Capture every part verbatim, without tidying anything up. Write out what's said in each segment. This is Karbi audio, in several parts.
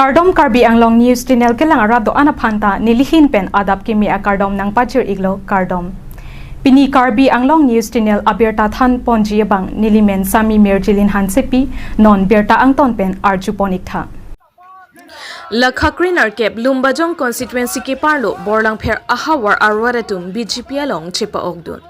Kardom, Karbi Anglong News Channel kelang arat do-an aphan ta nelihin pen adap kimi akardom nangpajir iklo, kardom. Pini Karbi Anglong News Channel abirta than ponji abang nelimen Sami Mirjilin Hansepi, non birta angton pen arju pon iktha. Lakha krenerkep Lumbajong constituency keparlo Borlangpher ahavar arwar atum B J P along chepa-okdun.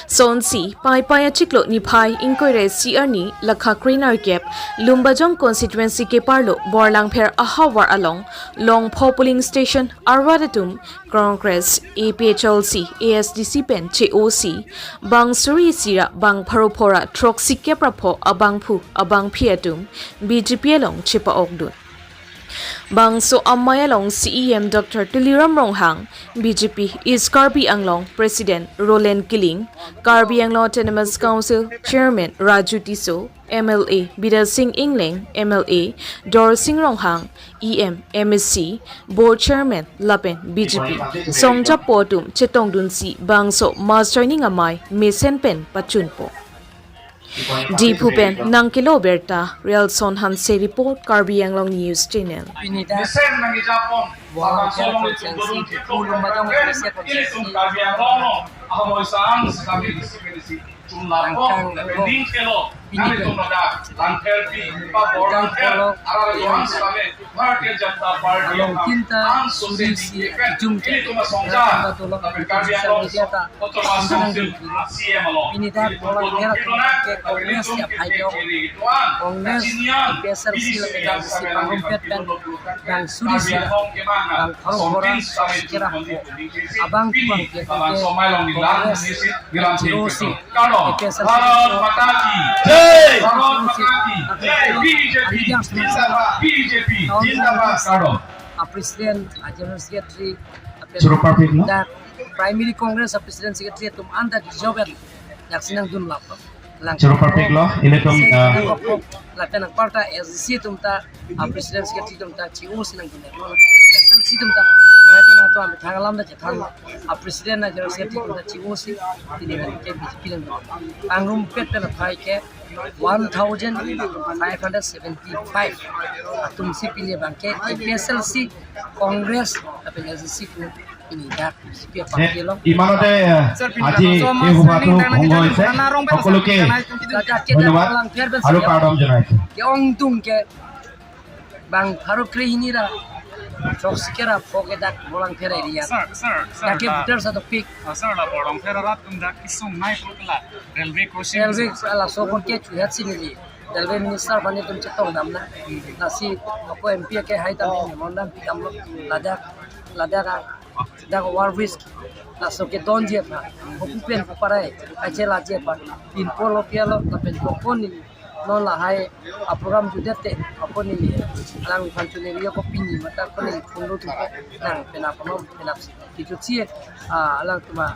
Sonsi, Paipai achiklo niphai ingkoi ra isi arni lakha krenerkep Lumbajong constituency keparlo Borlangpher ahavar along Longpho polling station arwar atum Congress, A P H L C, A S D C pen che-osi, bang suri isi ra bang pharo pho ra throksikep ra pho abangphu abangphi atum B J P along chepa-okdun. Bangso amei along C E M Doctor Tuliram Ronghang, B J P East Karbi Anglong President Roland Killing, Karbi Anglong Autonomous Council Chairman Raju Tisso, M L A Bidya Sing Engleng, M L A Dorsing Ronghang, E M, M A C, Board Chairman lapen B J P songjapo atum chetongdunsi bangso mass joining amei mesen pen pachunpo. Diphu pen nangkelo birta, Rialson Hanse report, Karbi Anglong News Channel. Pini ta Mesen nang ijapon, Borlangpher constituency, Diphu Lumbajong constituency, Karbi Anglong, Ahmoi Sang, Sami, Sami, Chunlapon, Angkang, Angkang. Pini pen Langpher pi, Pabor Langpher, Aralo Johan Sami, Bharatiya Janata Party along aphan, tinta ang suri isi sosai di jum ke, ini cuma songja, tinta tolong tapi kami social along media ta, otomatis songja, C M along. Pini ta Borlangpher ke Congress ya phai ke, Congress, A P H L C lapen A S D C pangrumpet pen bang suri isi ra bang pharo pho ra throksikep ra pho abangphu abangphi ke Congress che-osi, Kardom. A P H L C Bharat Mata Ki Jai. Bharat Mata Ki Jai. B J P Zindabad. B J P Zindabad. Kardom. A President, a General Secretary, a Choro parpik, no? Dak Primary Congress a President Secretary atum anta dijok pen dak si nangdun lap. Lang choro parpik lo, ilitum, ah, lapen aparta A S D C atum ta, a President Secretary atum ta, che-osi nangdun lap. A P H L C atum ta, mereka na tu ambil thang alam dah cethan. A President na General Secretary atum ta che-osi, pini abang ke B J P nangdun lap. Pangrumpet pen aphai ke one thousand five hundred seventy-five atum si pini abang ke A P H L C, Congress, lapen A S D C atum pini dak B J P party along. Imanote, eh, aji, eh, hubatu, honggo ise, hokolo ke, dhonyobad, aro kardom janai. Ke-ongdung ke bang pharo kre hini ra throksikep ra pho ke dak Borlangpher area. Sir, sir, sir, dak ke la voters adopik. Ah, sir, la Borlangpher arat atum dak kesung nai pulkela railway crossing. Railway, laso apor ke chuhet si neli railway minister aphan nelitum chetongdam na. Lasi ako M P ke hai dam, memorandum pidamlo, ladak, ladak a, dak overbridge laso kedonji aphan, hopu pen parai, ache laji aphan, pinpo lo pialo, lapen kokon neli non lahai a program jutdet te, ako neli alangphan chuneri ako pini mata ako neli phone lo tu nang penap non penap si. Kejutsi, ah, alangtum a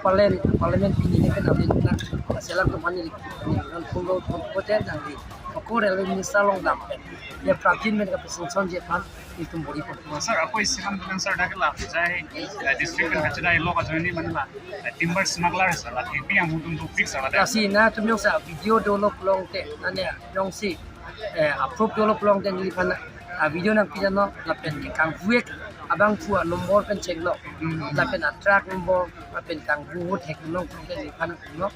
parliament, parliament pini ne penap neli nang, si alangtum aphan neli, neli non phone lo phone ko te nangli ako railway minister along dam pen, ya Prabjin pen kapesenson ji aphan itum bor-i pon. Oh, sir, ako isi alam bilang sir dak la jai, eh, district pen kachida ilo ka join ni manla, eh, timber smuggler sir, la T P yang mutum tu fix sir la. Lasi nangtum jongsi video dolo pulote, nane jongsi, eh, approve dolo pulote neliphan a video nangpidamnon, lapen ke kangvu-ek abangphu a number pen chenglo, lapen a truck number, lapen kangvu thek nong pulote neliphan no.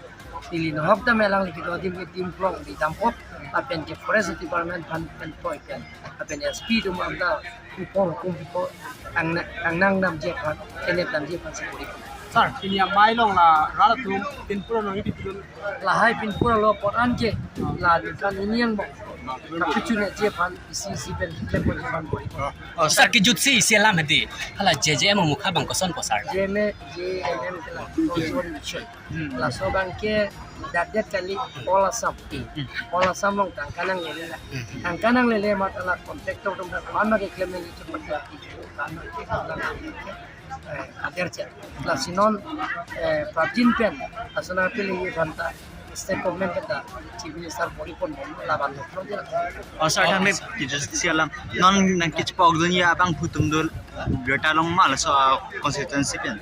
Neli nahok dam alangli kedo adim ke tim plong di dampot, lapen ke forest department aphan pen toi pen, lapen S P atum anta upor hukum pipo, ang na-, ang nangdamji aphan, kenep damji aphan si bor-i. Sir, pini amei along la rat atum pinpur along ipidun. Lahai pinpur along apor an ke la ningkan hini angbong kapachunji aphan isi isi pen keklem ponji aphan bor-i. Oh, sir, kejutsi isi alam hedi. Hala J J M amukha abang kosonpo sir? J M A, J M M ke la, Ozone Mission. Hmm. Laso abang ke dak det kali, All Assam. Hmm. All Assam along tangka nanglele la. Hmm. Tangka nanglele amat la contractor atum ta pan ma keklem nangji chepat la. Pan ma ke, eh, kader chet. Lasi non, eh, Prabjin pen, laso nangpilingji aphan ta state government pen ta Chief Minister bor-i ponbom, labang lo. Oh, sir, thank you. Kejutsi alam. Non nangkechepokdunji abangphu atum do birta long ma laso, ah, constituency pen?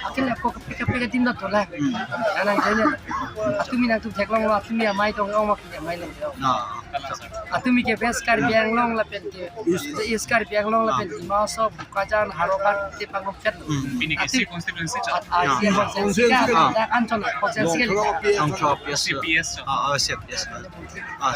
Akhirnya ako kepika-pika tim dak dolang. Hmm. Nang nang janya. Atumi nangtum theklonglo, atumi amei tong ong ma, atumi amei long. No. Atumi ke West Karbi Anglong lapen ke East Karbi Anglong lapen Dima Hasao, Bokajan, Howraghat te pangkep. Hmm. Bini ke Atumi C constituency cha. Ah, ah, C constituency ka, ah, Anchal constituency ke. Anchal, yes, sir. C P S cha. Ah, ah, C P S. Ah.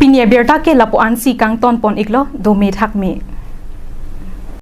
Pini abirta ke lapu-an si kangton pon iklo, dome thakme.